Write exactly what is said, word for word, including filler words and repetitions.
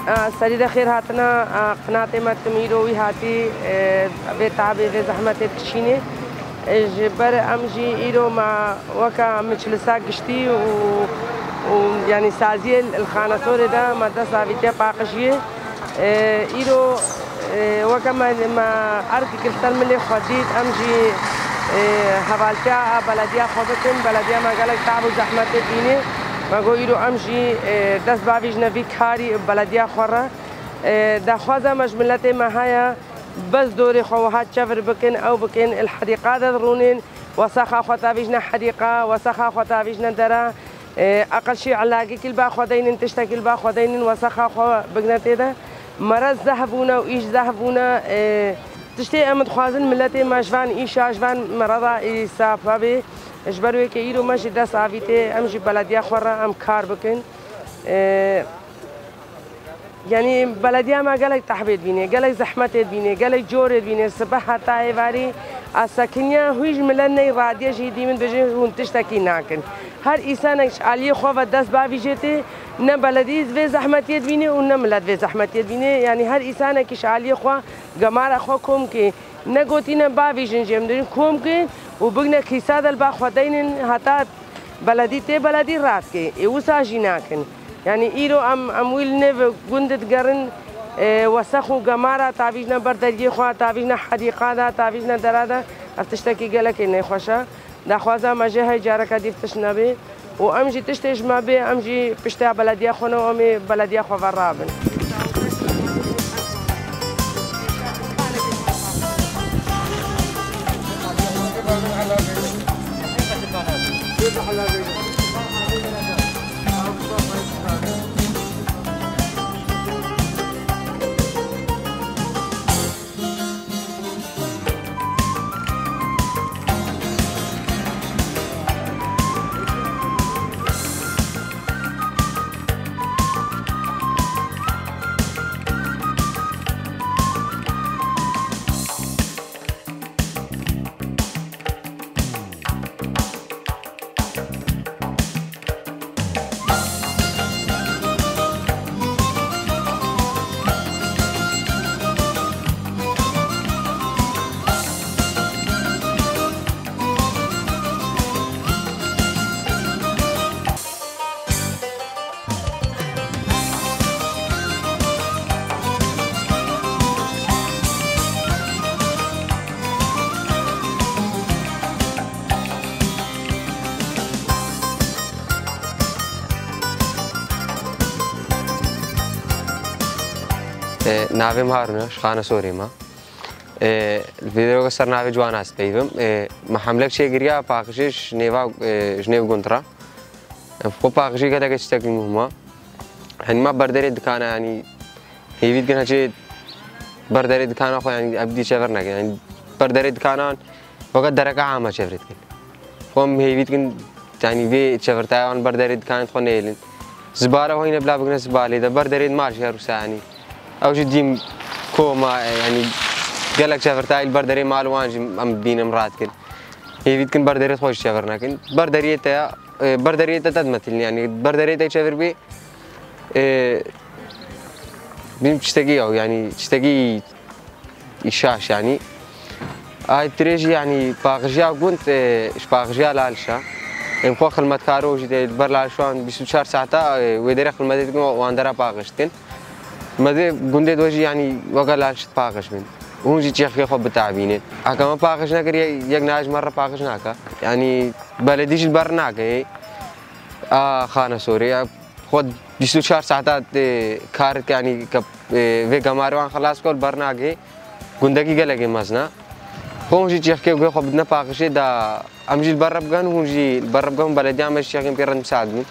A, serî de xêr hatina, a, qinatê me tim îro wî hatî, e, vê tabê, vê zehmetê dikişînê. E, ji ber em jî îro me weke miçlisa giştî û, û, yanî saziyê li Xanesorê de me dest avîtiye paqijiyê. E, îro, e, weke me, me erkek li ser milê xwe dît, em jî, e, hevaltiya belediya xwe bikin. Belediya me gelek tab û zehmetê dînê. Me got, îro em jî, e, dest bavîjine vî karî belediya xwe re. E, daxwaza me ji miletê me heye, bes dorê xwe wiha çevir bikin, ew bikin, li hedîqa de rûnin, wesexa xwe tavîjine hedîqa, wesexa xwe tavîjine dera. E, eqil şî elagîkî li ba xwe deynin, tiştekî li ba xwe deynin, wesexa xwe bigine tê de. Mere zehf bûne û îş zehf bûne. E, tiştê em dixwazin miletê me ji van îşa, ji van merada îsa pabê. Ji ber wê ke îro me jî dest avîtê, em jî belediya xwe re em kar bikin. E, Yanî belediya me gelek tehbê dibîne, gelek zehmetê dibîne, gelek corê dibîne, sibeh heta êvarî a sekiniya hûn ji milet ney radiye jî dî min dibêjin hûn tiştekî nakin. Her îsanek ji aliyê xwe ve dest bavîjê tê, ne beledî vê zehmetiyê dibîne û ne milet vê zehmetiyê dibîne. Yanî her îsanekî ji aliyê xwe gemara xwe kom kê, ne gotîne bavîjin jê min dibêjin kom kê û bigine kîsa de li ba xwe deynin heta beledî tê beledî radikê. Ê wisa jî nakin. Yanî îro em, em wî li nêv gund digerin, e, wesex û gemara tavîjne ber deriyê xwe, tavîjne hedîqa de, tavîjne dera de, ev tiştekî gelekê nêxweş e. Daxwaza me jê hey careke dî tişt nebê û em jî tiştê ji me bê, em jî pişta belediya xwe ne û em ê belediya xwe ve rabin. E, navê min Harûn e, ji Xanesorê me. E, vîdeoyeke ser navê Ciwana ez peyvim. E, me hemlek çêkiriya paqijê ji nêva, e, ji nêv gund re. E, xwe paqijê gelekê tiştekî muhim e. Henî me berderê dikana, yanî hêvî dikin heçê berderê dikana xwe, yanî ev dî çevir nekin. Yanî berderê dikanan weke dereka ama çevir dikin. Xwe em hêvî dikin, yanî vê çevirtaya wan ber derê dikanên xwe nêlin. Zibare xwe yine bila bigine zibalê de, ber derê mal jî her wisa, yanî. Ew jî dîm koma, e, yanî gelek çevirtayî li ber derê mal wan jî em bînim radikin. Hêvî dikin ber derê xwe jî çevir nekin. Ber deriyê te ya, e, ber deriyê te te dimetilin, yanî ber derê te çevir bî, e, bîm tiştekî ew, yanî tiştekî şaş, yanî. Ay tirê jî, yanî, paqijiya gund, e, ji paqijiya Laliş e. Em xwe xilmetkaro jî tê, li ber Lalişan bîst û çar saeta, e, wê derê xilmetê dikin, wan dera paqij dikin. Me dê gundê de jî, yanî, weke Laliş paqij bin. Hûn jî çêxikê xwe bitabînin. Heke me paqij nekir, ye-, yek niha ji me re paqij nake. Yanî, beledî jî li ber nake. A Xanesorê, ya, xwe bîst û çar saeta, e, kar dike, yanî, ke, e, vê gemarê wan xelas bike, li ber nagê. Gundekî gelekê mezin e. Xwe hûn jî çêxikê guhê xwe bidine paqijê da, em jî li ber re bigehin, hûn jî li ber re bigehin, belediya me jî çêxikên pê re dimsa dibin.